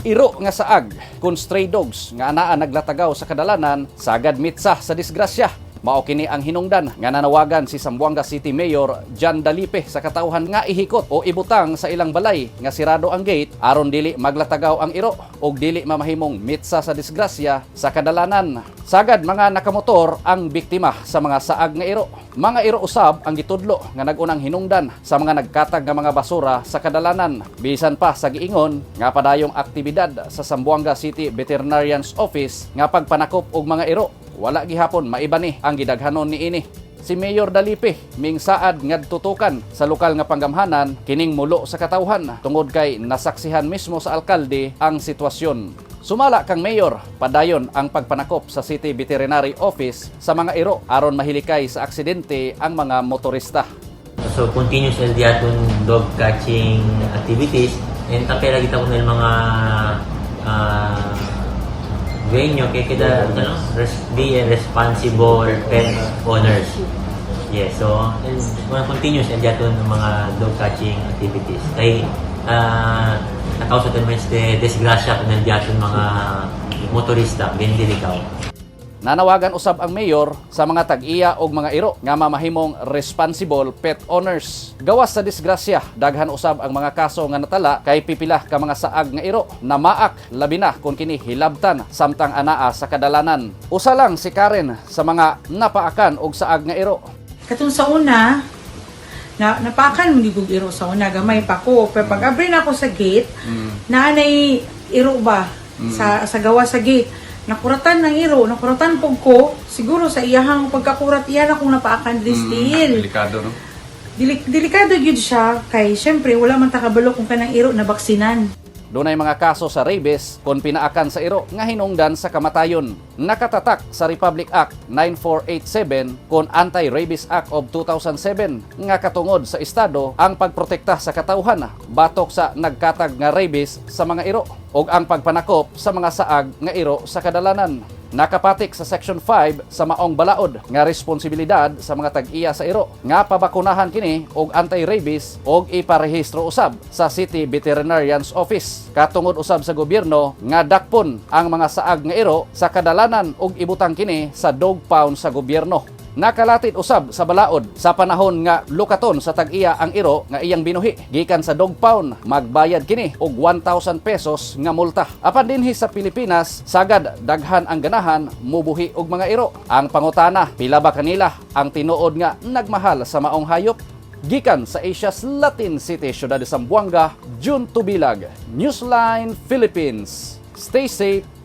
Iro nga saag kun stray dogs nga anaa naglatagaw sa kadalanan, sagad mitsa sa disgrasya. Mao kini ang hinungdan nga nanawagan si Zamboanga City Mayor John Dalipe sa katawhan nga ihikot o ibutang sa ilang balay nga sirado ang gate aron dili maglatagaw ang iro og dili mamahimong mitsa sa disgrasya sa kadalanan. Sagad mga nakamotor ang biktima sa mga saag nga iro. Mga iro usab ang gitudlo nga nag-unang hinungdan sa mga nagkatag nga mga basura sa kadalanan. Bisan pa sa giingon nga padayong aktibidad sa Zamboanga City Veterinarian's Office nga pagpanakop og mga iro, wala gihapon maibani ang gidaghanon niini. Si Mayor Dalipe mingsaad ngadtutukan sa lokal nga panggamhanan kining mulo sa katawhan tungod kay nasaksihan mismo sa alkalde ang sitwasyon. Sumala kang Mayor, padayon ang pagpanakop sa City Veterinary Office sa mga iro aron mahilikay sa aksidente ang mga motorista. So continuous el diaton dog catching activities and tapela kita kun mga venue kay kita ano be a responsible pet owners. Yes, so and mga continuous el diaton mga dog catching activities. Kay nakausa tayo este desgrasya kun el diaton mga motorista gen dili. Nanawagan usab ang mayor sa mga tag-iya og mga iro nga mamahimong responsible pet owners. Gawas sa disgrasya, daghan usab ang mga kaso nga natala kay pipila ka mga saag nga iro na maak, labi na kung kini hilabtan samtang anaa sa kadalanan. Usa lang si Karen sa mga napaakan og saag nga iro. Katong sa una, na napakan mo gud iro sa una, gamay pa ko. Pero pag abri na ako sa gate, naanay iro ba sa gawa sa gate. Nakuratan ng iro, nakuratan pog ko, siguro sa iyahang pagkakurat, iya na kong napaakan mm, still. Delikado, no? Delikado gyud siya kay syempre wala man ta kabalo kung kanang iro na baksinan. Dunay mga kaso sa rabies kon pinaakan sa iro nga hinungdan sa kamatayon. Nakatatak sa Republic Act 9487 kon Anti-Rabies Act of 2007 nga katungod sa estado ang pagprotekta sa katawhan batok sa nagkatag nga rabies sa mga iro ug ang pagpanakop sa mga saag nga iro sa kadalanan. Nakapatik sa Section 5 sa maong balaod nga responsibilidad sa mga tag-iya sa iro nga pabakunahan kini og anti-rabies og iparehistro usab sa City Veterinarian's Office. Katungod usab sa gobyerno nga dakpon ang mga saag nga iro sa kadalanan og ibutang kini sa dog pound sa gobyerno. Nakalatid usab sa balaod, sa panahon nga lukaton sa tag-iya ang iro nga iyang binuhi gikan sa dog pound, magbayad kini og 1,000 pesos nga multa. Apan dinhi sa Pilipinas, sagad daghan ang ganahan mubuhi og mga iro. Ang pangutana, pila ba kanila ang tinuod nga nagmahal sa maong hayop? Gikan sa Asia's Latin City, Ciudad de Zamboanga, June Tubilag, Newsline Philippines. Stay safe.